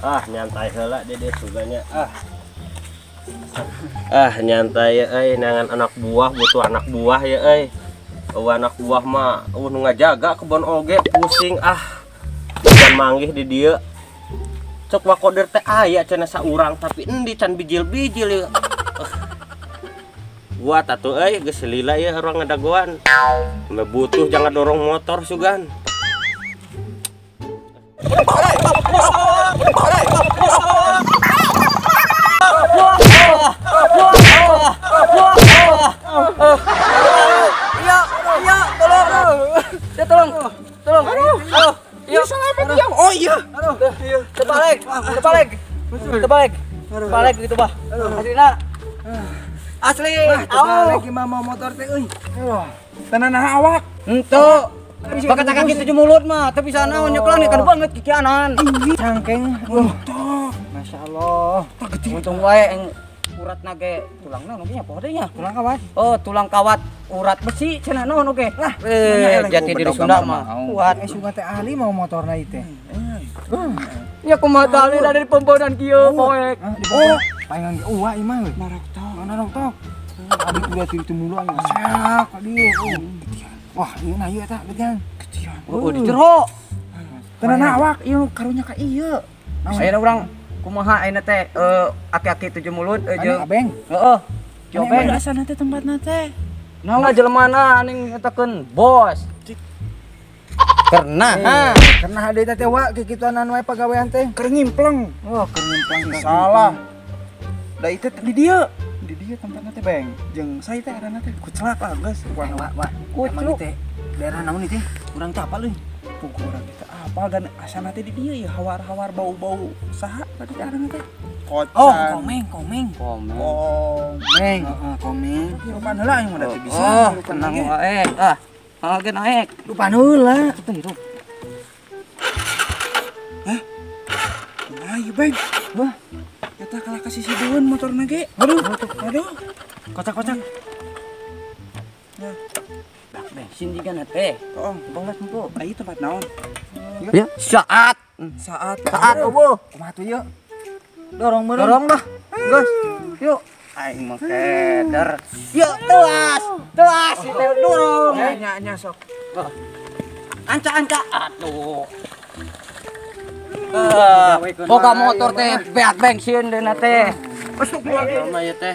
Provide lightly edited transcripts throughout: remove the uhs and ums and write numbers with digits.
Ah, nyantai heula dede suganya. Ah. Ah, nyantai euy nangan anak buah, butuh anak buah ya euy. Eueuh anak buah mah eueuh nu ngajaga kebon oge pusing ah. Can manggih di dieu. Cok wakoder teh aya cenah saurang tapi endi can bijil-bijil ya. Buat atuh euy geus lila ieu urang ngadagoan. Meh butuh jangan dorong motor sugan. Iya, iya, tolong. Ya tolong. Tolong. Aduh. Iya, selamat ya. Oh iya. Aduh. Iya. Terbalik. Terbalik. Terbalik. Terbalik gitu, Bah. Aslina. Asli. Terbalik mah mau motor teh euy. Tenan awak. Henteu. Bakat kaki tujuh mulut mah, tapi sana nyekelan kan banget kikianan. Cangkeng. Untung. Masya Allah. Untung wae yang urat nage tulangna nu nya poho nya. Tulang kawat. Oh, tulang kawat urat besi cenah naon oge. Lah, jati diri Sunda mah kuat. Sugan teh ahli mau motorna ieu teh. Nya kumaha ahli dari pomponan kieu poek. Oh, palingan ge uwa ieu mah euy. Naroktok. Naroktok. Abi udah tilu mulu aing. Sak ka dieu. Wah, ieu nah ieu eta geuting. Geuting. Oh, di jero. Tenan awak ieu karunya ka ieu. Ayeuna urang kumaha ayeuna teh aki-aki tujuh mulut jeung Abeng. Heeh. Jobeng. Asana teh tempatna teh. Naon jelemana aning ngatakeun bos. Karena karena hade teh wa kikituanan wae pagawean teh. Keur ngimpleng. Oh, keur ngimpleng. Salah. Da ieu teh di dieu. Di dieu tempatna teh Beng. Jeung saya teh arana teh kucelak lah geus. Wa wa. Kucluk teh. Daerah naon ieu teh? Urang teh apal euy. Puguh urang teh apal dan asana teh di dieu ya hawar-hawar bau-bau saha tadi teh arana teh. Kocan. Oh, komeng, komeng. Komeng. Heeh, komeng. Lupan heula aing mah teh bisa. Oh, tenang wae. Ah, ge naek. Lupan heula. Teu hirup. Hah? Kumaha ieu, Beng? Wah. Eta kalah ka sisideun motorna ge. Aduh, aduh. Kocak-kocak. Nah. Bak bensin juga na teh. Oh, bolas empu. Ieu tempat naon? Ya, saat. Saat. Saat eueuh. Kumaha tuh ieu? Dorong meureun. Dorong lah. Geus. Yuk. Aing mah keder. Yuk, telas. Telas teh dorong. Nya nya sok. Anca-anca. Aduh. Boga motor teh beak bensin deuna teh. Mah ieu teh.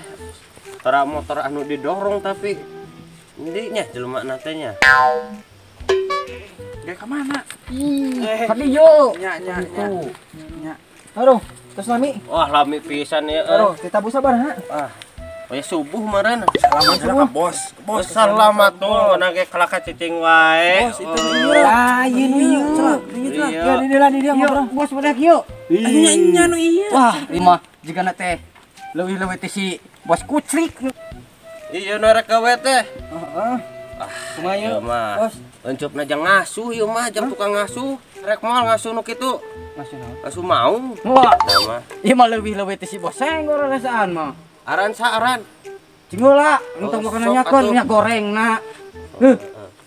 Tara motor anu didorong tapi endi nya jelema na teh nya. Ge ka mana? Ka dieu. Nya nya nya. Aduh, terus lami. Wah, lami pisan ya. Aduh, ditabu sabaraha? Ah. Oh ya subuh meureun. Selamat ka bos. Bos selamat tuh, na ge kalaka cicing wae. Bos itu ieu. Ah, ieu nu ieu. Celak, ieu celak. Ya di dieu lah di dieu ngobrol. Bos pada kieu. Nya nya nu ieu. Wah, ieu mah jigana teh leuwih-leuwih teh si bos kuclik. Iya nu rek gawe teh. Heeh. Ah, kumaha ieu mah? Bos, encupna jang ngasuh ieu mah, jang tukang ngasuh. Rek moal ngasuh nu kitu. Ngasuh naon? Ngasuh mau. Wah, mah. Ieu mah leuwih-leuwih teh si bos senggor rasaan mah. Aran sa aran. Cingula, entong makan nanyakeun nya gorengna. Heuh.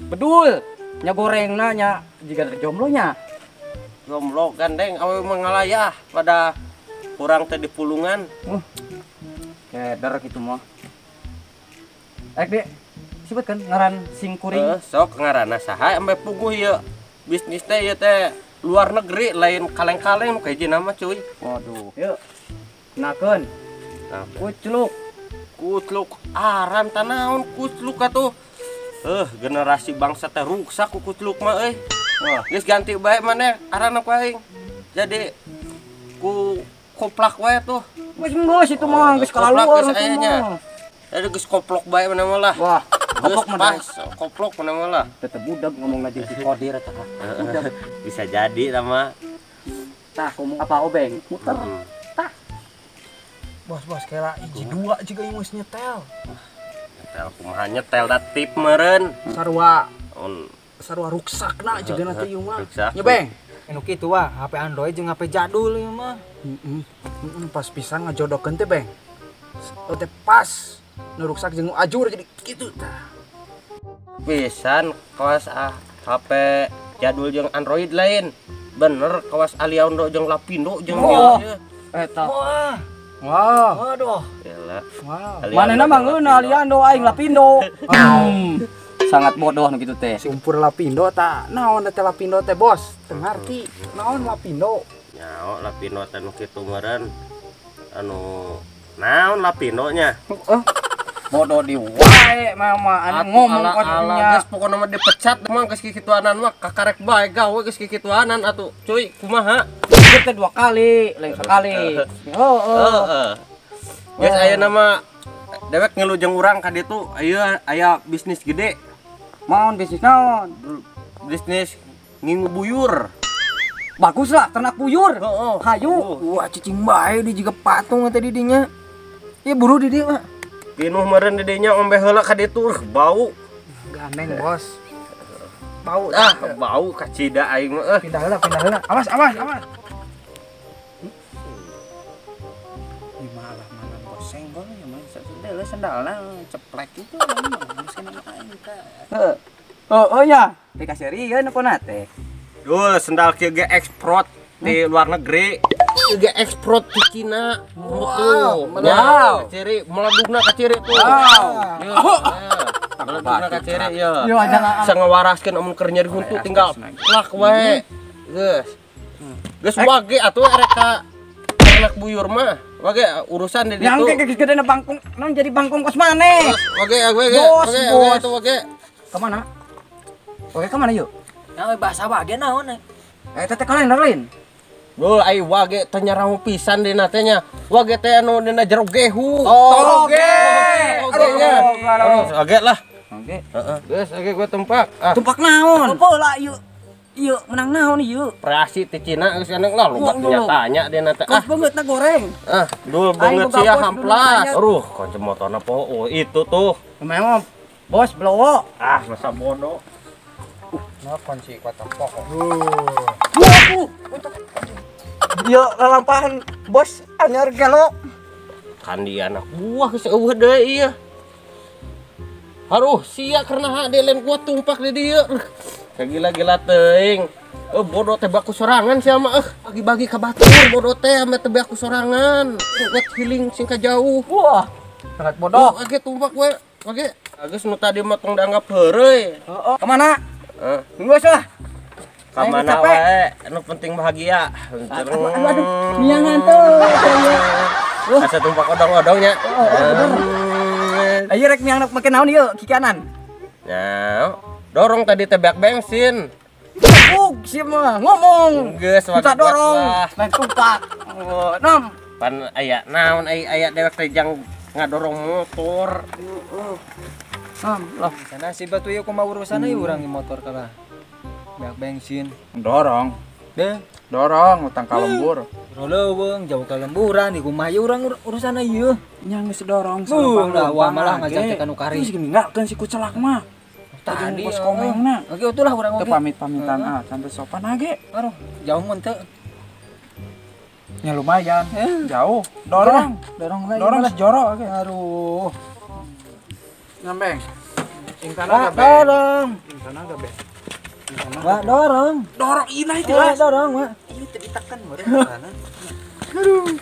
Bedul. Nya gorengna nya jiga jomblo nya. Jomblo gandeng awewe mah ngalayah pada kurang teh di pulungan. Keder kitu mah. Ek dek, sebutkan ngaran sing kuring. Sok ngaranna saha ambe puguh ieu. Bisnis teh ieu teh luar negeri lain kaleng-kaleng nu kahiji nama cuy. Waduh. Yuk. Kenakeun. Kucluk. Kucluk aran tanaon kucluk atuh. Generasi bangsa teh ruksak ku kucluk mah euy. Wah, geus ganti bae maneh aranna ku aing. Jadi ku koplak wae tuh. Geus geus itu mah geus kalaluar geus nya. Jadi geus koplok bae maneh mah lah. Wah, koplok mah koplok maneh mah lah. Tetep budak ngomong jeung si Kodir eta. Budak. Bisa jadi tah mah. Tah ngomong apa obeng? Muter. Tah. Bos-bos kira hiji dua juga ieu geus nyetel. Nyetel kumaha nyetel da tip meureun. Sarua sarua ruksakna jigana teh ieu mah. Nya Beng. Anu kitu wah, HP Android jeung HP jadul ieu mah. Heeh. Pas pisan ngajodokeun teh Beng. Teh pas nu ruksak jeung nu ajur jadi kitu tah. Pisan kelas HP jadul jeung Android lain. Bener kawas Aliando jeung Lapindo jeung ieu. Eta. Wah. Wow. Waduh. Yalah. Wow. Manehna mah ngeunah Aliando aing Lapindo. Sangat bodoh nu kitu teh. Simpur Lapindo ta naon teh Lapindo teh bos? Teu ngarti. Naon Lapindo? Nyaho Lapindo teh nu kitu meureun. Anu naon Lapindo nya? Bodoh di wae mama anu ngomong ala geus pokona mah dipecat mah geus kikituanan mah kakarek bae gawe geus kikituanan atuh cuy kumaha kita dua kali lain sekali heeh geus ayeuna mah dewek ngeluh jeung urang ka ditu aya aya bisnis gede naon bisnis naon bisnis ngingu buyur bagus lah ternak buyur heeh hayu wah cicing bae di jiga patung teh di dinya ieu buru di dieu mah pinuh meureun di dinya ombe heula ka ditu bau gandeng bos bau ah bau kacida aing mah pindah heula awas awas awas ieu mah alah mana bos senggol ya mah sendal sendalna ceplek itu mah aing teh heeh oh nya teh kaserieun pona teh duh sendal kieu ge ekspor di luar negeri ge ekspor di Cina. Wow, wow. Kaciri meledugna kaciri tuh. Wow. Meledugna kaciri ya. Sangawaraskeun amun keur nyeri huntu tinggal plak wae. Geus. Geus wage atuh erek ka ternak buyur mah. Wage urusan di ditu. Yang geus gedena bangkung, naon jadi bangkung kos maneh. Wage wage wage atuh wage. Ka mana? Wage ka mana yuk? Nah, bahasa wage naon? Eh teh kalian lain. Duh, ai wage teh nyaraho pisan dina teh nya. Wage teh anu dina jero gehu. Oh, oge. Aduh, oge lah. Oge. Heeh. Geus, oge gua tumpak. Ah. Tumpak naon? Apa lah ieu? Ieu menang naon ieu? Operasi ti Cina geus aneh lah loba tanya dina teh. Kos beungeutna goreng. Ah, dul beungeut sia hamplas. Aduh, kunci motorna poho. Oh, itu tuh. Memang bos blowo. Ah, masa bodoh. Nah, kunci kuat pokok. Yo lalampahan bos anyar gelo. Kan dia anak buah geus eueuh deui ieu. Haruh sia karena hak lain gua tumpak di dieu. Kagila-gila teuing. Bodoh teh baku sorangan sia mah bagi-bagi ka batur bodoh teh ame teh baku sorangan. Buat healing sing ka jauh. Wah, sangat bodoh. Oke tumpak we. Oke. Geus nu tadi mah tong dianggap heureuy. Heeh. Kemana? Heeh. Geus lah. Kamana wae, anu penting bahagia. Aduh, aduh, miangan tuh. Asa tumpak odong-odongnya. Ayo rek miang make naon ieu kikanan? Nah, dorong tadi teh beak bensin. Bug sih mah ngomong. Geus kita dorong, main tumpak. Nom. Pan aya naon aya dewek teh jang ngadorong motor. Nom, lah. Sana si batu ieu kumaha urusanna ieu urang motor kalah. Beak bensin. Dorong. Deh, dorong utang ka lembur. Leuweung jauh ka lemburan di kumaha ieu urang urusanna ieu. Nya geus dorong salumpang. Wah malah ngajak teh ka nu kari. Geus ninggalkeun si kucelak mah. Tadi bos komengna. Oke atulah urang oge. Teu pamit-pamitan ah, santai sopan age. Aduh, jauh mun teu. Nya lumayan, jauh. Dorong, dorong lagi. Dorong sejorok age. Aduh. Nyambeng. Ing tanah gabe. Dorong. Ing tanah gabe. Wah, dorong. Dorong ina itu lah. Dorong, wah. Ini teu ditekan meureun. Aduh.